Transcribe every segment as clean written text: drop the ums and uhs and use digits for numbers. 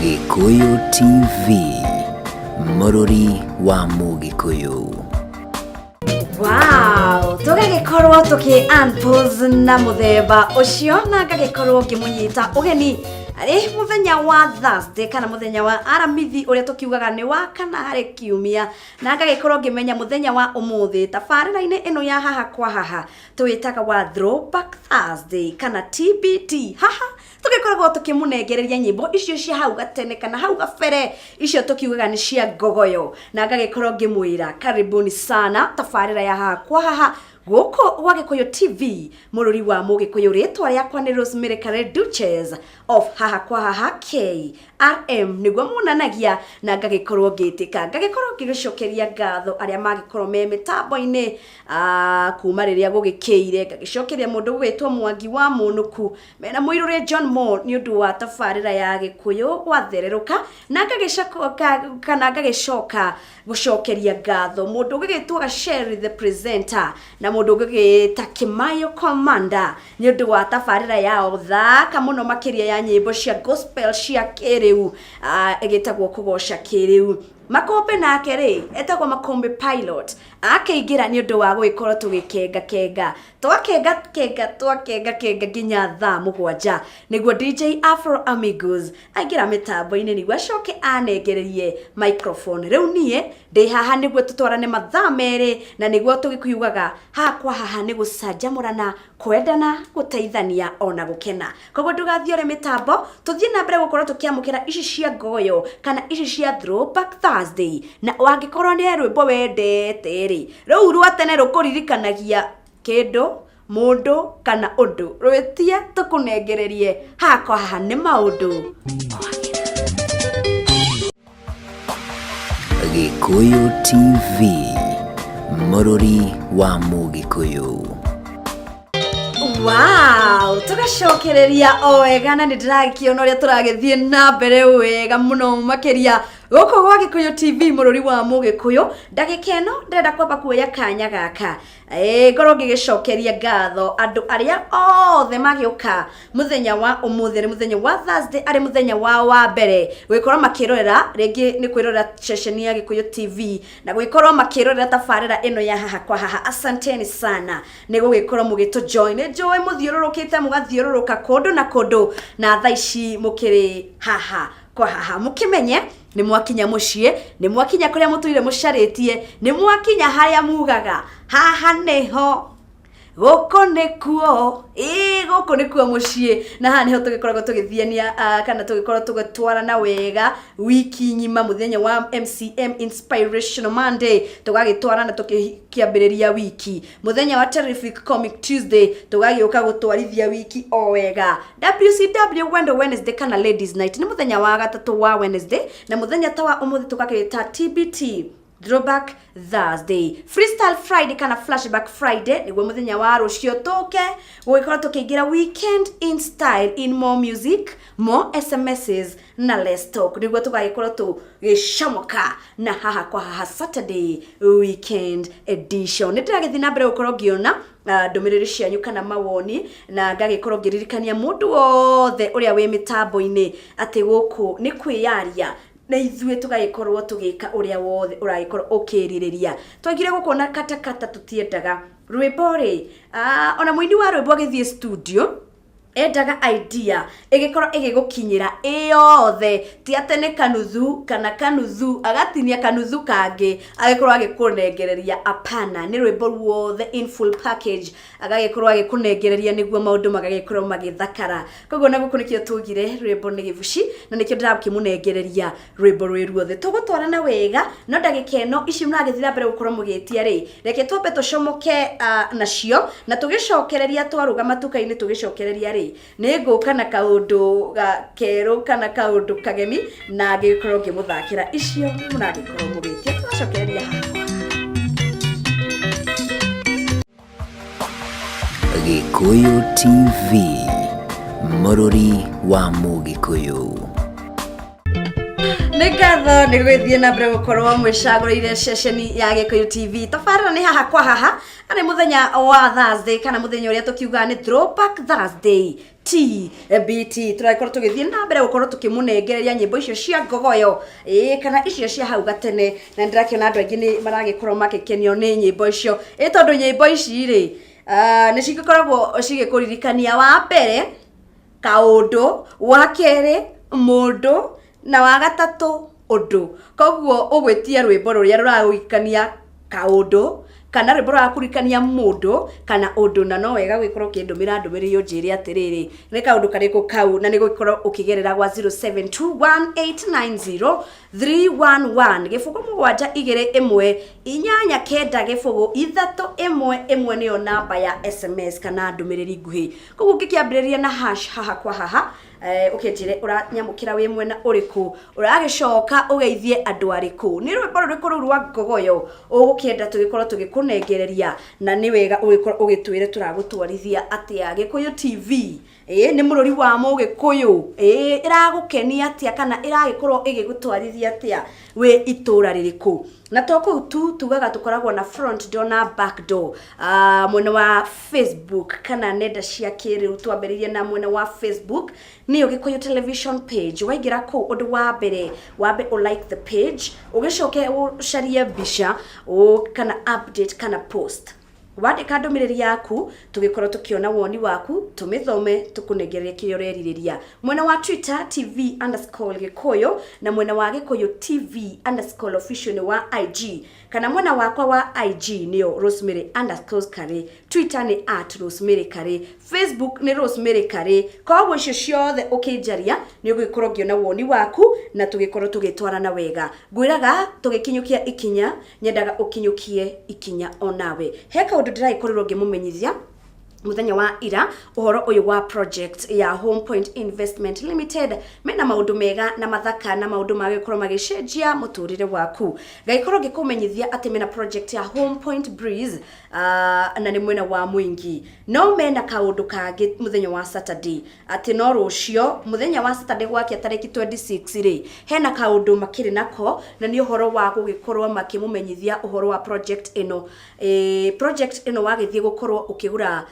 Gĩkũyũ TV, mũrũri wa Mũgĩkũyũ. Wow, tũgagĩkorwo tũkĩ unpause na mũthemba ũcio na ngagĩkorwo ngĩmũnyita ũgeni arĩ mũthenya wa Thursday kana mũthenya wa Aramithi ũrĩa tũkiugaga nĩ wa kana harĩ kiumia, na ngagĩkorwo ngĩmenya mũthenya wa ũmũthĩ tabarĩra-inĩ ĩno ya Haha kwa Haha tũwĩtaga wa Throwback Thursday kana TBT. Haha tũgĩkoragwo tũkĩmũnengereria nyĩmbo icio cia hau gatene kana hau gabere, icio tũkiugaga nĩ cia ngogoyo, na ngagĩkorwo ngĩmwĩra karibuni sana tabarĩra ya Haha kwa Haha gũkũ gwa Gĩkũyũ TV, mũrũri wa Mũgĩkũyũ. Rĩtwa rĩakwa nĩ Rosemary Kare, Duchess of Haha kwa Haha KRM, nĩguo munanagia, na ngagĩkorwo ngĩtĩka, ngagĩkorwo ngĩgĩcokeria ngatho arĩa magĩkorwo me mĩtambo-inĩ kuma rĩrĩa gũgĩkĩire. Ngagĩcokeria mũndũ gũgĩtwo Mwangi wa Mũnũku mena mũirũrĩ John Moore nĩ ũndũ wa tabarĩra ya Gĩkũyũ gwathererũka, na ngagĩcoka kana ngagĩcoka gũcokeria ngatho mũndũ ũgĩgĩtwo Gacheri the presenter na mũndũ ũgĩgĩta Kĩmayo Commander nĩ ũndũ wa tabarĩra yao thaka mũno makĩria ya nyĩmbo cia gospel cia kĩrĩu, ĩgĩtagwo Kũgoca Kĩrĩu. Makombe nake rĩ etagwo Makombe Pilot, akĩingĩra nĩ ũndũ wa gũgĩkorwo tũgĩkenga kenga, twakenga kenga, twakenga kenga nginya thaa 7, nĩguo DJ Afro Amigos aingĩra mĩtambo-inĩ nĩguo acoke anengererie microphone. Rĩu niĩ ndĩ haha nĩguo tũtwarane mathaa 2, na nĩguo tũgĩkiugaga Haha kwa Haha nĩ gũcanjamũrana, kwendana, gũteithania ona gũkena. Koguo ndũgathiore mĩtambo, tũthiĩ na mbere gũkorwo tũkĩamũkĩra ici cia ngoyo kana ici cia Throwback Thursday. Na wangĩkorwo nĩ rwĩmbo wendete rĩ, rũu rwa tene rũkũririkanagia kĩndũ, mũndũ kana ũndũ, rwĩtie tũkũnengererie. Haha kwa Haha nĩ maũndũ. Gĩkũyũ TV, mũrũri wa Mũgĩkũyũ. Wow, tũgacokereria o wega, na nĩ ndĩragĩkĩona ũrĩa tũragĩthiĩ na mbere wega mũno makĩria gũkũ gwa Gĩkũyũ TV, mũrũri wa Mũgĩkũyũ. Ndagĩka ĩno ndĩrenda kwamba kuoya kanya gaka, ngorwo ngĩgĩcokeria ngatho andũ arĩa othe magĩũka mũthenya wa ũmũthĩ, arĩ mũthenya wa Thursday, arĩ mũthenya wao wa mbere gũgĩkorwo makĩrorera rĩngĩ nĩ kwĩrorera ceceni ya Gĩkũyũ TV na gũgĩkorwo makĩrorera tabarĩra ĩno ya Haha kwa Haha. Asanteni sana nĩ gũgĩkorwo mũgĩtũ join. Nĩ njũĩ mũthiũrũrũkĩte, mũgathiũrũrũka kũndũ na kũndũ, na thaa ici mũkĩrĩ haha kwa haha. Mũkĩmenye nĩ mwakinya mũciĩ, nĩ mwakinya kũrĩa mũtũire mũcarĩtie, nĩ mwakinya harĩa mugaga haha nĩho, gũkũ nĩkuo, ĩĩ gũkũ nĩkuo mũciĩ, na haha nĩho tũgĩkoragwo tũgĩthiania, kana tũgĩkorwo tũgĩtwarana wega wiki ng'ima. Mũthenya wa MCM Inspirational Monday tũgagĩtwarana tũkĩambĩrĩria wiki. Mũthenya wa Terrific Comic Tuesday tũgagĩũka gũtwarithia wiki o wega. WCW Wendo Wednesday kana Ladies Night nĩ mũthenya wa gatatũ wa Wednesday, na mũthenya ta wa ũmũthĩ tũgakĩta TBT, Throwback Thursday. Freestyle Friday kana Flashback Friday nĩguo mũthenya wa rũciũ, tũke gũgĩkorwo tũkĩingĩra weekend in style, in more music, more SMSs na less talk, nĩguo tũgagĩkorwo tũgĩcomoka na Haha kwa Haha Saturday weekend edition. Nĩ ndĩragĩthiĩ na mbere gũkorwo ngĩona ndũmĩrĩri cianyu kana mawoni, na ngagĩkorwo ngĩririkania mũndũ wothe ũrĩa wĩ mĩtambo-inĩ atĩ gũkũ nĩ kwĩyaria, na ithuĩ tũgagĩkorwo tũgĩka ũrĩa wothe ũragĩkorwo ũkĩrirĩria. Twaigire gũkũ na katakata tũtiendaga rwĩmbo rĩ, ona mũini wa rwĩmbo agĩthiĩ studio endaga idea ĩgĩkorwo ĩgĩgũkinyĩra ĩyothe, ti atĩ nĩ kanuthu kana kanuthu agatinia kanuthu kangĩ agĩkorwo agĩkũnengereria. Apana, nĩ rwĩmbo ruothe in full package agagĩkorwo agĩkũnengereria nĩguo maũndũ magagĩkorwo magĩthakara. Koguo na gũkũ nĩkĩo tugire rwĩmbo nĩ gĩbuci, na nĩkĩo ndĩrakĩmũnengereria rwĩmbo rwĩ ruothe. Tũgũtwarana wega, no ndagĩka ĩno ici mũragĩthiĩ na mbere gũkorwo mũgĩtia rĩ, reke twambe tũcomoke nacio, na tũgĩcokereria twarũga matuka-inĩ, tũgĩcokereria rĩ, nĩ ngũka na kaũndũ kerũ kana kaũndũ kageni na ngĩkorwo ngĩmũthakĩra icio mũragĩkorwo mũgĩtia. Tũgacokereria haha. Gĩkũyũ TV, mũrũri wa Mũgĩkũyũ. Nĩ ngatho nĩ gũgĩthiĩ na mbere gũkorwo mwĩcagũrĩire ceceni ya Gĩkũyũ TV. Tabarĩra nĩ Haha kwa Haha, arĩ mũthenya wa Thursday kana mũthenya ũrĩa tũkiugaga nĩ Throwback Thursday. TBT. Tũragĩkorwo tũgĩthiĩ na mbere gũkorwo tũkĩmũnengereria nyĩmbo icio cia ngogoyo, ĩĩ, kana icio cia hau gatene, na nĩndĩrakĩona andũ aingĩ nĩ maragĩkorwo magĩkenio nĩ nyĩmbo icio, ĩ tondũ nyĩmbo ici rĩ, nĩ cigĩkoragwo cigĩkũririkania wa mbere kaũndũ, wa kerĩ mũndũ, na wa gatatũ ũndũ. Koguo ũgwĩtia rwĩmbo rũrĩa rũragũririkania kaũndũ, kana rwĩmbo rũrakũririkania mũndũ kana ũndũ, na no wega ũgĩkorwo ũkĩndũmĩra ndũmĩrĩri ũnjĩre atĩrĩrĩ, nĩ kaũndũ karĩkũ kau, na nĩ gũgĩkorwo ũkĩgerera gwa 0721890311 gĩbũgũ mũgwanja igĩrĩ ĩmwe inyanya kenda gĩbũgũ ithatũ ĩmwe ĩmwe nĩyo namba ya SMS kana ndũmĩrĩri nguhĩ. Koguo ũngĩkĩambĩrĩria na hash haha kwa haha, ũkĩnjĩre ũranyamũkĩra wĩ mwena ũrĩkũ, ũragĩcoka ũgeithie andũ arĩkũ, nĩ rwĩmbo rũrĩkũ rũu rwa ngogoyo ũgũkĩenda tũgĩkorwo tũgĩkũnengereria, na nĩ wega ũgĩkorwo ũgĩtwĩre tũragũtwarithia atĩa. Gĩkũyũ TV, ĩĩ, nĩ mũrũri wa mũgĩkũyũ, ĩĩ, ĩragũkenia atĩa kana ĩragĩkorwo ĩgĩgũtwarithia atĩa wĩ itũra rĩrĩkũ. Na to kũu tu, tugaga tũkoragwo na front door na back door, mwena wa Facebook kana nenda cia kĩrĩu. Twambĩrĩirie na mwena wa Facebook, nĩyo Gĩkũyũ Television page. Waingĩra kũu, ũndũ wa mbere wambe ũ like the page, ũgĩcoke ũcarie mbica kana update kana post, wandĩka ndũmĩrĩri yaku, tũgĩkorwo tũkĩona woni waku, tũmĩthome, tũkũnengererie kĩrĩa ũrerirĩria. Mwena wa Twitter, TV_Gĩkũyũ, na mwena wa Gĩkũyũ TV_official nĩ wa IG, kana mwena wakwa wa IG nĩyo Rosemary_Kari, Twitter nĩ @RosemaryKari, Facebook nĩ Rosemary Kari. Koguo icio ciothe ũkĩnjaria nĩ ũgũgĩkorwo ngĩona woni waku na tũgĩkorwo tũgĩtwarana wega. Ngwĩraga tũgĩkinyũkia ikinya, nyendaga ũkinyũkie ikinya onawe. He kaũndũ ndĩragĩkorirwo ngĩmũmenyithia mũthenya wa ira, ũhoro ũyũ wa project ya Home Point Investment Limited. Mena maũndũ mega na mathaka na maũndũ magĩkorwo magĩcenjia mũtũrĩre waku. Ngagĩkorwo ngĩkũmenyithia atĩ mena project ya Home Point Breeze, na nĩ mwena wa Mwingi. No mena kaũndũ kangĩ mũthenya wa Saturday, atĩ no rũcio mũthenya wa Saturday gwakia tarĩki 26 rĩ, hena kaũndũ makĩrĩ nako, na nĩ ũhoro wa gũgĩkorwo makĩmũmenyithia ũhoro wa project ĩno. Project ĩno wagĩthiĩ gũkorwo ũkĩgũra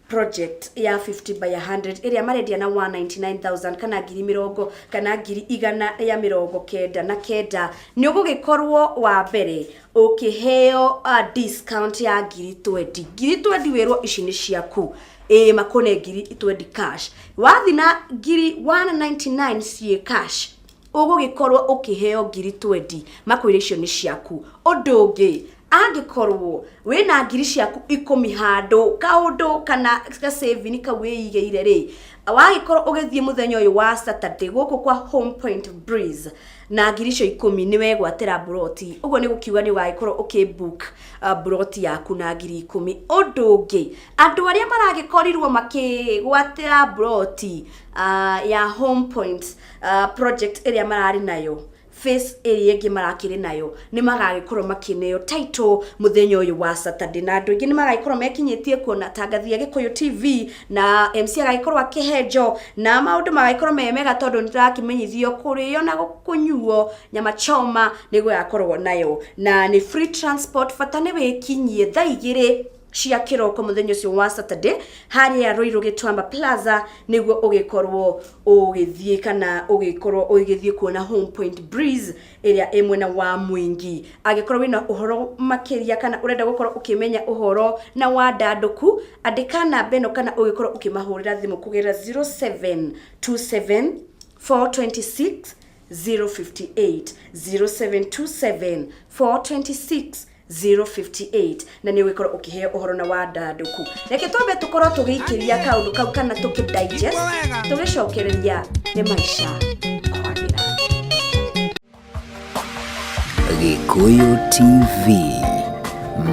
project ya 50 by 100 ĩrĩa marendia na 199,000 kana ngiri mĩrongo kana ngiri igana rĩa mĩrongo kenda na kenda, nĩ ũgũgĩkorwo wa mbere ũkĩheo discount ya ngiri 20, ngiri 20, wĩrwo ici nĩ ciaku, ĩĩ, makũne ngiri 20 cash. Wathi na ngiri 199 ciĩ cash, ũgũgĩkorwo ũkĩheo ngiri 20, makwĩra icio nĩ ciaku. Ũndũ ũngĩ, angĩkorwo wĩna ngiri ciaku ikũmi handũ kaũndũ kana gacaving kau wĩigĩire rĩ, wagĩkorwo ũgĩthiĩ mũthenya ũyũ wa Saturday gũkũ kwa Home Point Breeze na ngiri icio ikũmi, nĩ wegwatĩra mburoti. Ũguo nĩ gũkiuga nĩ ũgagĩkorwo ũkĩbook mburoti yaku na ngiri ikũmi. Ũndũ ũngĩ, andũ arĩa maragĩkorirwo makĩgwatĩra mburoti ya Home Point project ĩrĩa mararĩ nayo, face ĩrĩa ĩngĩ marakĩrĩ nayo, nĩ magagĩkorwo makĩneo title mũthenya ũyũ wa Saturday, na andũ aingĩ nĩ magagĩkorwo mekinyĩtie kuona tangathia Gĩkũyũ TV na MC agagĩkorwo akĩhenjo na maũndũ magagĩkorwo me mega, tondũ nĩ tũrakĩmenyithio kũrĩo na kũnyuo nyama choma nĩ gũgakorwo nayo, na nĩ free transport. Bata nĩ wĩkinyie thaa 2 cia kĩroko mũthenya ũcio wa Saturday harĩa Ruiru Gĩtuamba Plaza, nĩguo ũgĩkorwo ũgĩthiĩ kana ũgĩkorwo ũgĩthiĩ kuona Home Point Breeze ĩrĩa ĩ mwena wa Mwingi. Angĩkorwo wĩna ũhoro makĩria kana ũrenda gũkorwo ũkĩmenya ũhoro na wandandũku, andĩka namba ĩno kana ũgĩkorwo ũkĩmahũrĩra thimũ kũgerera 0727 426 058, 0727 426 058, na nĩ ũgĩkorwo ũkĩheo ũhoro na wandandũku. Reke twambe tũkorwo tũgĩikĩria kaũndũ kau kana tũkĩ digest, tũgĩcokereria nĩ maica kwagĩra. Gĩkũyũ TV,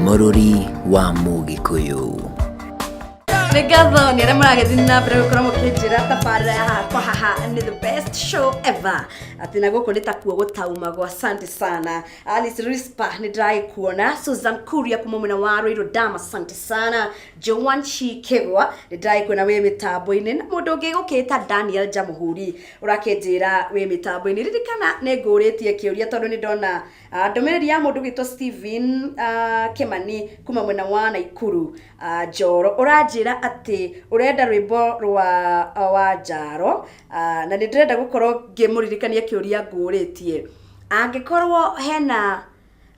mũrũri wa Mũgĩkũyũ. Nĩ ngatho nĩ arĩa maragĩthiĩ na mbere gũkorwo. Ũkĩnjĩra tabarĩra ya haha kwa haha nĩ the best show ever, atĩ na gũkũ nĩ takuo gũtaumagwo. Asante sana Alice Rispa, nĩ ndĩragĩkuona. Susan Kuria kuma mwena wa Ruiru Dam, asante sana. Joan Chikegwa, nĩ ndĩragĩkuona wĩ mĩtambo-inĩ, na mũndũ ũngĩ gũkĩta Daniel Jamuhuri, ũrakĩnjĩra wĩ mĩtambo-inĩ. Ririkana nĩ ngũrĩtie kĩũria tondũ nĩ ndona ndũmĩrĩri ya mũndũ ũgĩtwo Steven Kimani kuma mwena wa Naikuru Njoro, ũranjĩra atĩ ũrenda rwĩmbo rwa wa Njaro, na nĩ ndĩrenda gũkorwo ngĩmũririkania kĩũria ngũrĩtie. Angĩkorwo hena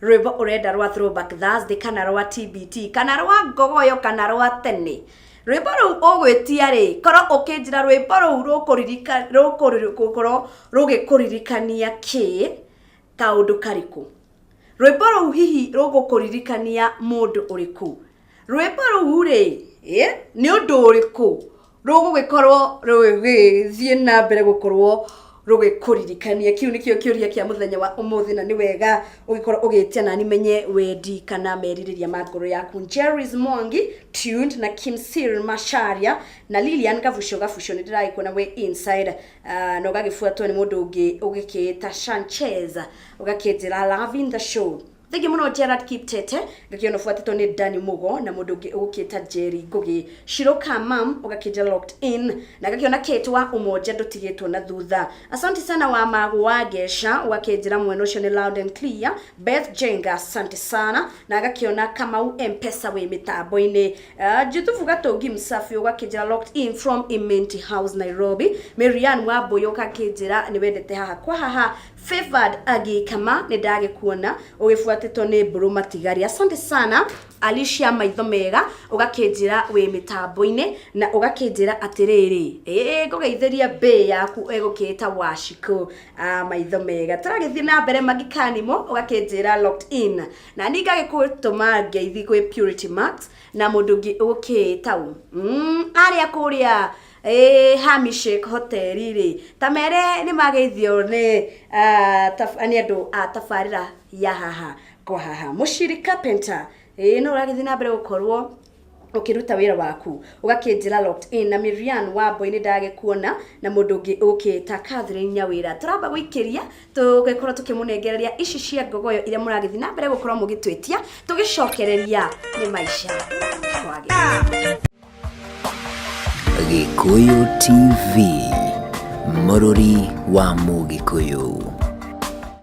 rwĩmbo ũrenda rwa Throwback Thursday kana rwa TBT kana rwa ngogoyo kana rwa tene, rwĩmbo rũu ũgwĩtia rĩ, korwo ũkĩnjĩra rwĩmbo rũu rũkũririka rũkũkorwo rũgĩkũririkania kĩ, kaũndũ karĩkũ, rwĩmbo rũu hihi rũgũkũririkania mũndũ ũrĩkũ, rwĩmbo rũu rĩ nĩ ũndũ ũrĩkũ rũgũgĩkorwo rũgĩthiĩ na mbere gũkorwo rũgĩkũririkania. Kĩu nĩkĩo kĩũria kĩa mũthenya wa ũmũthĩ, na nĩ wega ũgĩkorwo ũgĩtia nani menye wendi kana merirĩria ma ngoro yaku. Jerry's Mwangi tuned na Kim Sir Macharia na Lilian Gabuco Gabuco, nĩ ndĩragĩkuona wĩ inside, na ũgagĩbuatwo nĩ mũndũ ũngĩ ũgĩkĩĩta Sanchez, ũgakĩnjĩra loving the show. Thengi mũno Gerard Kiptete, ngakĩona ũbuatĩtwo nĩ Dani Mugo na mũndũ ũngĩ ũgũkĩta Jerry Ngugi Shiroka Mam, ũgakĩnjĩra locked in, na ngakĩona Kate wa Umoja ndũtigĩtwo na thutha. Asante sana wa Magu wa Gesha, ũgakĩnjĩra mwena ũcio nĩ loud and clear. Beth Jenga, asante sana, na ngakĩona Kamau Mpesa wĩ mĩtambo-inĩ. Juthufu Gatũngi Msafi, ũgakĩnjĩra locked in from Imenti House, Nairobi. Marian Wambũyũ, ũgakĩnjĩra nĩ wendete haha kwa haha. Favored Agikama, nĩ ndagĩkuona ũgĩbuatĩtwo nĩ Mbũrũ Matigari, asante sana. Alicia Maitho Mega, ũgakĩnjĩra wĩ mĩtambo-inĩ na ũgakĩnjĩra atĩrĩrĩ, ĩĩ ngũgeithĩria mbĩ yaku ĩgũkĩĩta Washikũ Maitho Mega. Tũragĩthiĩ na mbere. Magikanimo, ũgakĩnjĩra locked in, na niĩ ngagĩkũtũma ngeithi kwĩ Purity Max na mũndũ ũngĩ ũgũkĩĩta arĩa kũrĩa Hamishek hoteli rĩ, ta mere nĩ mageithio nĩ nĩ andũ a tabarĩra ya haha kwa haha. Mũciri Carpenter, ĩĩ no ũragĩthiĩ na mbere gũkorwo ũkĩruta wĩra waku, ũgakĩnjĩra locked in, na Miriam Wambui, nĩ ndagĩkuona, na mũndũ ũngĩ ũgũkĩta Catherine Nyawĩra. Tũramba gũikĩria tũgĩkorwo tũkĩmũnengereria ici cia ngogoyo iria mũragĩthiĩ na mbere gũkorwo mũgĩtwĩtia, tũgĩcokereria nĩ maica kwagĩra. Gĩkũyũ TV, mũrũri wa Mũgĩkũyũ.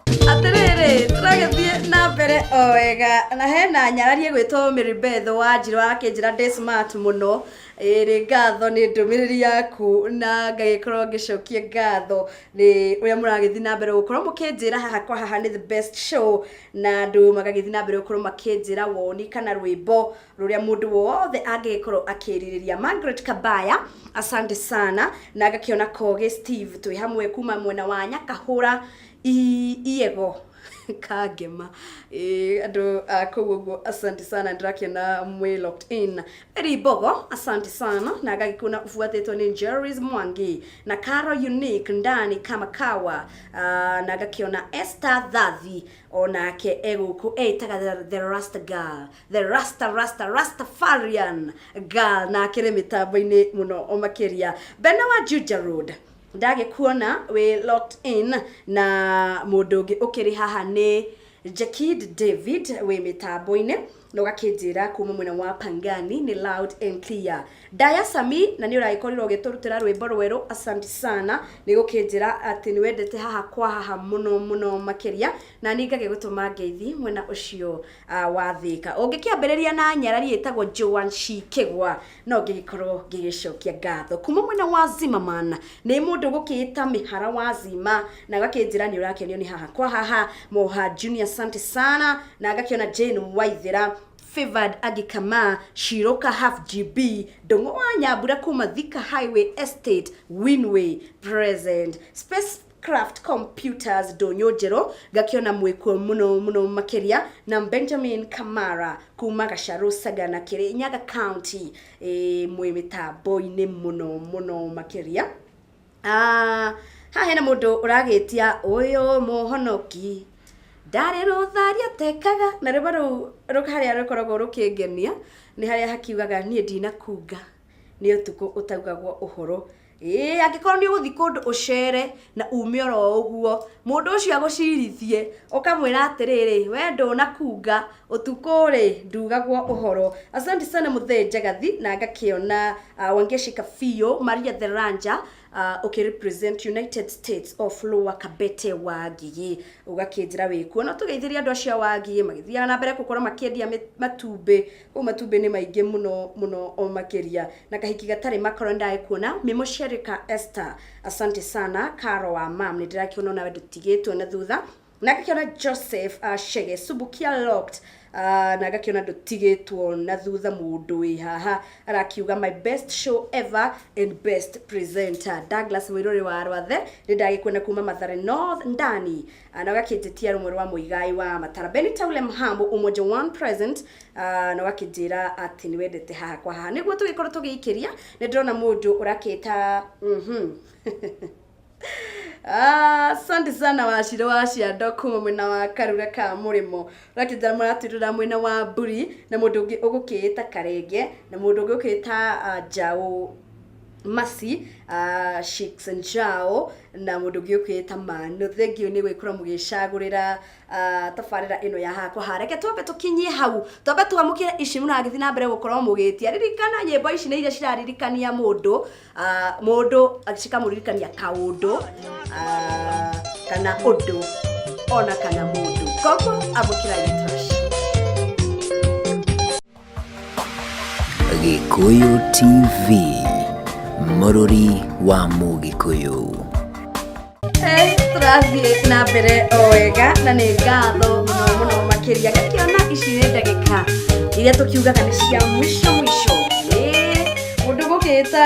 Atĩrĩrĩ, tũragĩthiĩ na mbere o wega, na hena nyarari ĩgwĩtwo Mary wa Njirũ, akĩnjĩra ndĩ smart mũno. Ĩrĩ ngatho nĩ ndũmĩrĩri yaku, na ngagĩkorwo ngĩcokia ngatho nĩ ũrĩa mũragĩthiĩ na mbere gũkorwo mũkĩnjĩra haha kwa haha nĩ the best show, na andũ magagĩthiĩ na mbere gũkorwo makĩnjĩra woni kana rwĩmbo rũrĩa mũndũ wothe angĩgĩkorwo akĩrirĩria. Margaret Kabaya, asante sana, na ngakĩona Kogi Steve twĩ hamwe kuma mwena wa Nyakahũra Iego Kangema. Ĩĩ, andũ a kũu ũguo, asante sana, ndĩrakĩona mwĩ locked in. Mary Mbogo, asante sana, na ngagĩkuona ũbuatĩtwo nĩ Jerry's Mwangi na Caro Unique ndani kama kawa, na ngakĩona Esther Thathi onake egũkũ eĩtaga the Rasta girl, the Rasta Rasta Rastafarian girl, na akĩrĩ mĩtambo-inĩ mũno o makĩria. Bena wa Juja Road, ndagĩkuona wĩ locked in, na mũndũ ũngĩ ũkĩrĩ haha nĩ Jakid David wĩ mĩtambo-inĩ, na ũgakĩnjĩra kuma mwena wa Pangani nĩ loud and clear. Daya Sami, na nĩ ũragĩkorirwo ũgĩtũrutĩra rwĩmbo rwerũ, asante sana nĩ gũkĩnjĩra atĩ nĩ wendete haha kwa haha mũno mũno makĩria, na niĩ ngagĩgũtũma ngeithi mwena ũcio wa Thĩka. Ũngĩkĩambĩrĩria na nyarari ĩtagwo Joan Shikĩgwa, no ngĩgĩkorwo ngĩgĩcokia ngatho. Kuma mwena wa Zimmerman nĩ mũndũ gũkĩĩta Mĩhara wa Zima, na agakĩnjĩra nĩ ũrakenio nĩ haha kwa haha. Moha Junior, asante sana, na ngakĩona Jane Waithĩra, Favored Agikama, Shiroka half GB, Ndũng'ũ wa Nyambura kuma Thika Highway Estate, Winway present. Spacecraft Computers Ndũnyũ Njerũ, ngakĩona mwĩkuo mũno mũno makĩria, na Benjamin Kamara kuma Gacarũ Sagana, Kĩrĩnyaga County, ĩ mwĩ mĩtambo-inĩ mũno mũno makĩria. Haha hena mũndũ ũragĩtia ũyũ mũhonoki ndarĩ rũtharia tekaga, na rwĩmbo rũu harĩa rũkoragwo rũkĩngenia nĩ harĩa hakiugaga niĩ ndinakunga nĩ ũtukũ ũtaugagwo ũhoro. Ĩĩ, angĩkorwo nĩ ũgũthiĩ kũndũ ũcere na ume oro ũguo, mũndũ ũcio agũcirithie, ũkamwĩra atĩrĩrĩ, we ndũnakunga, ũtukũ-rĩ, ndugagwo ũhoro. Asante sana Mũthee Njagathi, na ngakĩona Wangeshi Kabiũ, Maria Theranja, ũkĩ represent United States of Lower Kabete Wangigĩ, ũgakĩnjĩra wĩkuo. No tũgeithĩrie andũ acio a Wangigĩ magĩthiaga na mbere gũkorwo makĩendia matumbĩ, kũu matumbĩ nĩ maingĩ mũno mũno o makĩria. Na kahiki gatarĩ makoro nĩ ndagĩkuona. Mĩmũcerika Esther, asante sana. Karo wa mam, nĩ ndĩrakĩona onawe ndũtigĩtwo na thutha. Na ngakĩona Joseph Chege, Subukia Locked, na ngakĩona ndũtigĩtwo na thutha. Mũndũ wĩ haha arakiuga my best show ever and best presenter Douglas Mũirũrĩ wa Rwathe, nĩ ndagĩkuona kuma Mathare North ndani. Na ũgakĩnjĩtia rũmwe rwa Mũigai wa Matara, Benita Ule Mhambo, Umoja One present. Na ũgakĩnjĩra atĩ nĩ wendete haha kwa haha nĩguo tũgĩkorwo tũgĩikĩria. Nĩ ndĩrona mũndũ ũrakĩta. Asante sana Wacirũ wa Ciando kuma mwena wa Karura ka Mũrĩmo, ũrakĩnjĩra mũratwĩrora mwena wa Mburi, na mũndũ ũngĩ ũgũkĩĩta Karenge, na mũndũ ũngĩ ũkĩĩta Njaũ Masi, Sheiks Njao, na mũndũ ũngĩ ũkĩĩta Manu. Thengiũ nĩ gwĩkorwo mũgĩcagũrĩra tabarĩra ĩno ya haha kwa haha. Reke twambe tũkinyie hau, twambe twamũkĩre ici mũragĩthiĩ na mbere gũkorwo mũgĩtia. Ririkana nyĩmbo ici nĩ iria ciraririkania mũndũ, mũndũ cikamũririkania kaũndũ, kana ũndũ ona kana mũndũ. Koguo amũkĩra trash. Gĩkũyũ TV, mũrũri wa Mũgĩkũyũ. Tũrathiĩ na mbere o wega na nĩ ngatho mũno mũno makĩria. Ngakĩona ici nĩ ndagĩka iria tũkiugaga nĩ cia mũico mũico. Mũndũ gũkĩta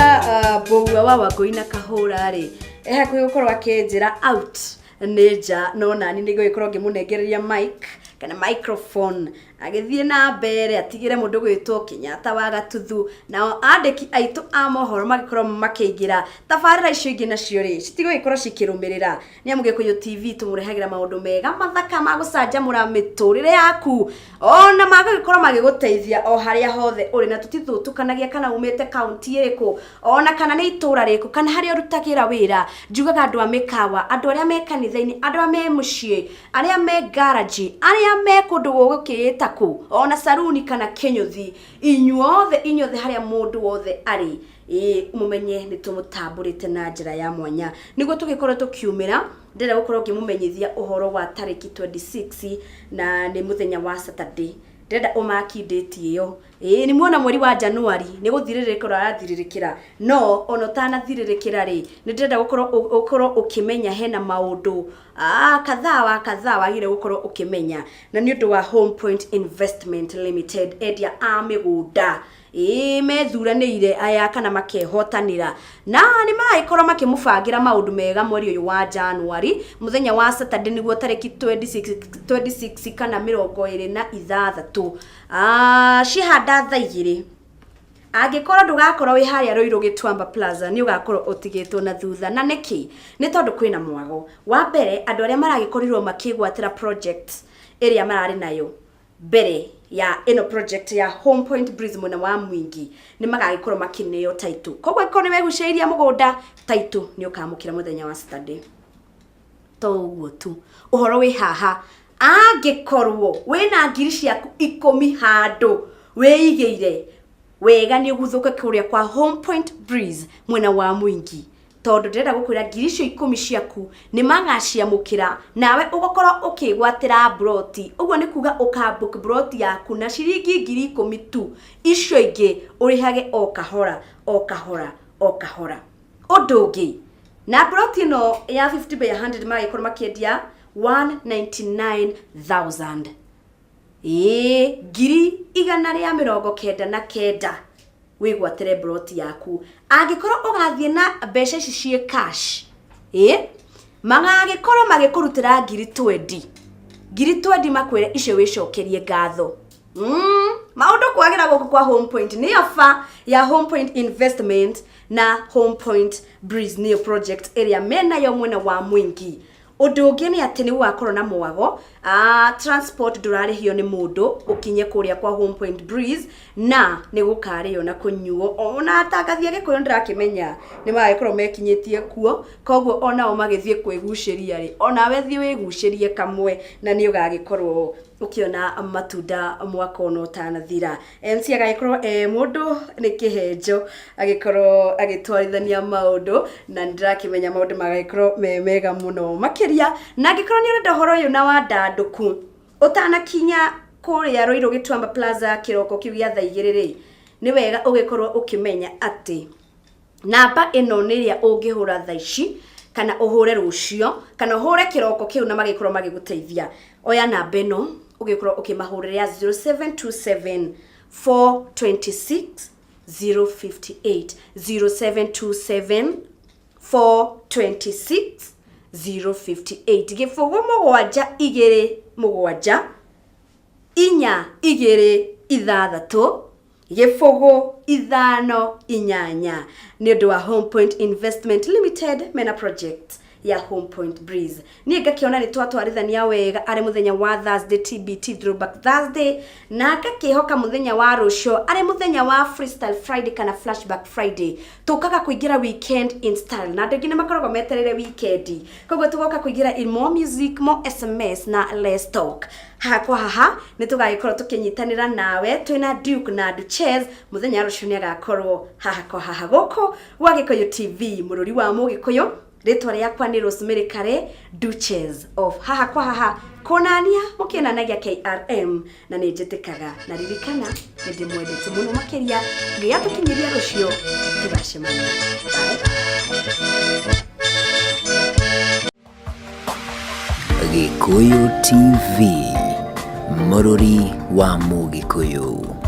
Mbũgua wa Wangũi na Kahũra rĩ, e hakuhĩ gũkorwo akĩnjĩra out nĩ nja, no nani nĩ ngũgĩkorwo ngĩmũnengereria mic kana microphone agĩthiĩ na mbere atigĩre mũndũ gwĩtwo Kenyatta wa Gatuthu, nao andĩki aitũ a mohoro magĩkorwo makĩingĩra. Tabarĩra icio ingĩ nacio rĩ, citigũgĩkorwo cikĩrũmĩrĩra, nĩ amu Gĩkũyũ TV tũmũrehagĩra maũndũ mega mathaka ma gũcanjamũra mĩtũrĩre yaku, ona magagĩkorwo magĩgũteithia o harĩa hothe ũrĩ, na tũtithũtũkanagia kana umĩte kaunti ĩrĩkũ, ona kana nĩ itũra rĩrĩkũ, kana harĩa ũrutagĩra wĩra. Njugaga andũ a mĩkawa, andũ arĩa me kanitha-inĩ, andũ arĩa me mũciĩ, arĩa me garage, arĩa me kũndũ gũgũkĩĩta kũ, ona saruni kana kĩnyũthi, inyuothe inyuothe harĩa mũndũ wothe arĩ, ĩĩ mũmenye nĩ tũmũtambũrĩte na njĩra ya mwanya. Nĩguo tũgĩkorwo tũkiumĩra, ndĩrenda gũkorwo ngĩmũmenyithia ũhoro wa tarĩki 26, na nĩ mũthenya wa Saturday. Ndĩrenda ũmaki date ĩyo. Ĩĩ nĩ muona mweri wa January nĩ gũthirĩrĩkĩra ũrathirĩrĩkĩra, no ona ũtanathirĩrĩkĩra rĩ, nĩ ndĩrenda gũkorwo ũkorwo ũkĩmenya hena maũndũ kadhaa wa kadhaa wagĩrĩire gũkorwo ũkĩmenya, na nĩ ũndũ wa Home Point Investment Limited, endia a mĩgũnda. Ĩĩ methuranĩire aya kana makehotanĩra, na nĩ maragĩkorwo makĩmũbangĩra maũndũ mega mweri ũyũ wa January, mũthenya wa Saturday, nĩguo tarĩki 26, 26 kana 26. Cihanda thaa 2. Angĩkorwo ndũgakorwo wĩ harĩa Ruiru Gĩtuamba Plaza, nĩ ũgakorwo ũtigĩtwo na thutha. Na nĩkĩ? Nĩ tondũ kwĩna mwago. Wa mbere, andũ arĩa maragĩkorirwo makĩgwatĩra project ĩrĩa mararĩ nayo mbere ya ĩno, project ya Home Point Breeze mwena wa Mwingi, nĩ magagĩkorwo makĩneo title. Koguo angĩkorwo nĩ wegucĩrĩirie mũgũnda, title nĩ ũkamũkĩra mũthenya wa Saturday. To ũguo tu, ũhoro wĩ haha, angĩkorwo wĩna ngiri ciaku 10 handũ wĩigĩire wega, nĩ ũguthũke kũrĩa kwa Home Point Breeze mwena wa Mwingi, tondũ ndĩrenda gũkwĩra ngiri icio 10 ciaku nĩ magaciamũkĩra, nawe ũgakorwo ũkĩgwatĩra mburoti. Ũguo nĩ kuga ũka book mburoti yaku na ciringi 10,000 tu, icio ingĩ ũrĩhage o kahora o kahora o kahora. Ũndũ ũngĩ, na mburoti ĩno ya 50 by 100 magĩkorwo makĩendia 199,000, ĩĩ 199,000 wĩgwatĩre mburoti yaku. Angĩkorwo ũgathiĩ na mbeca ici ciĩ cash, ĩĩ magagĩkorwo magĩkũrutĩra ngiri 20, ngiri 20, makwĩre icio wĩcokerie ngatho. Maũndũ kwagĩra gũkũ kwa Home Point nĩ ofa ya Home Point Investment na Home Point Breeze, nĩyo project ĩrĩa menayo mwena wa Mwingi. Ũndũ ũngĩ nĩ atĩ nĩ gũgakorwo na mwago, transport ndũrarĩhio nĩ mũndũ ũkinye kũrĩa kwa Home Point Breeze, na nĩ gũkarĩo na kũnyuo. Ona atangathi a Gĩkũyũ nĩndĩrakĩmenya nĩ magagĩkorwo mekinyĩtie kuo, koguo onao magĩthiĩ kwĩgucĩria rĩ, onawe thiĩ wĩgucĩrie kamwe na nĩ ũgagĩkorwo ũkĩona matunda mwaka ona ũtanathira. MC agagĩkorwo e mũndũ nĩ kĩhenjo agĩkorwo agĩtwarithania maũndũ na nĩndĩrakĩmenya maũndũ magagĩkorwo me mega mũno makĩria. Na angĩkorwo nĩ ũrenda ũhoro ũyũ na wandandũku, ũtanakinya kũrĩa Ruiru Gĩtuamba Plaza kĩroko kĩu gĩa thaa 2 rĩ, nĩ wega ũgĩkorwo ũkĩmenya atĩ namba ĩno nĩ ĩrĩa ũngĩhũra thaa ici kana ũhũre rũcio kana ũhũre kĩroko kĩu na magĩkorwo magĩgũteithia. Oya namba ĩno ũgĩkorwo ũkĩmahũrĩra ya 0727 426 058, 0727 426 058, gĩbũgũ mũgwanja igĩrĩ mũgwanja inya igĩrĩ ithathatũ gĩbũgũ ithano inyanya, nĩ ũndũ wa Home Point Investment Limited mena project ya Home Point Breeze. Niĩ ngakĩona nĩ twatwarithania wega arĩ mũthenya wa Thursday, TBT, Throwback Thursday, na ngakĩhoka mũthenya wa rũcio arĩ mũthenya wa Freestyle Friday kana Flashback Friday, tũkaga kũingĩra weekend in style, na andũ aingĩ nĩ makoragwo metereire weekend, koguo tũgoka kũingĩra in more music, more SMS na less talk. Haha kwa haha nĩ tũgagĩkorwo tũkĩnyitanĩra nawe twĩna Duke na Duchess. Mũthenya wa rũcio nĩ agakorwo haha kwa haha gũkũ gwa Gĩkũyũ TV, mũrũri wa Mũgĩkũyũ. Rĩtwa rĩakwa nĩ Rosemary Kare, Duchess of haha kwa haha, kũnania mũkĩonanagia KRM, na nĩ njĩtĩkaga na ririkana nĩ ndĩmwendete mũno makĩria. Ngai atũkinyĩria rũcio tũgacemania. Bye. Gĩkũyũ TV, mũrũri wa Mũgĩkũyũ.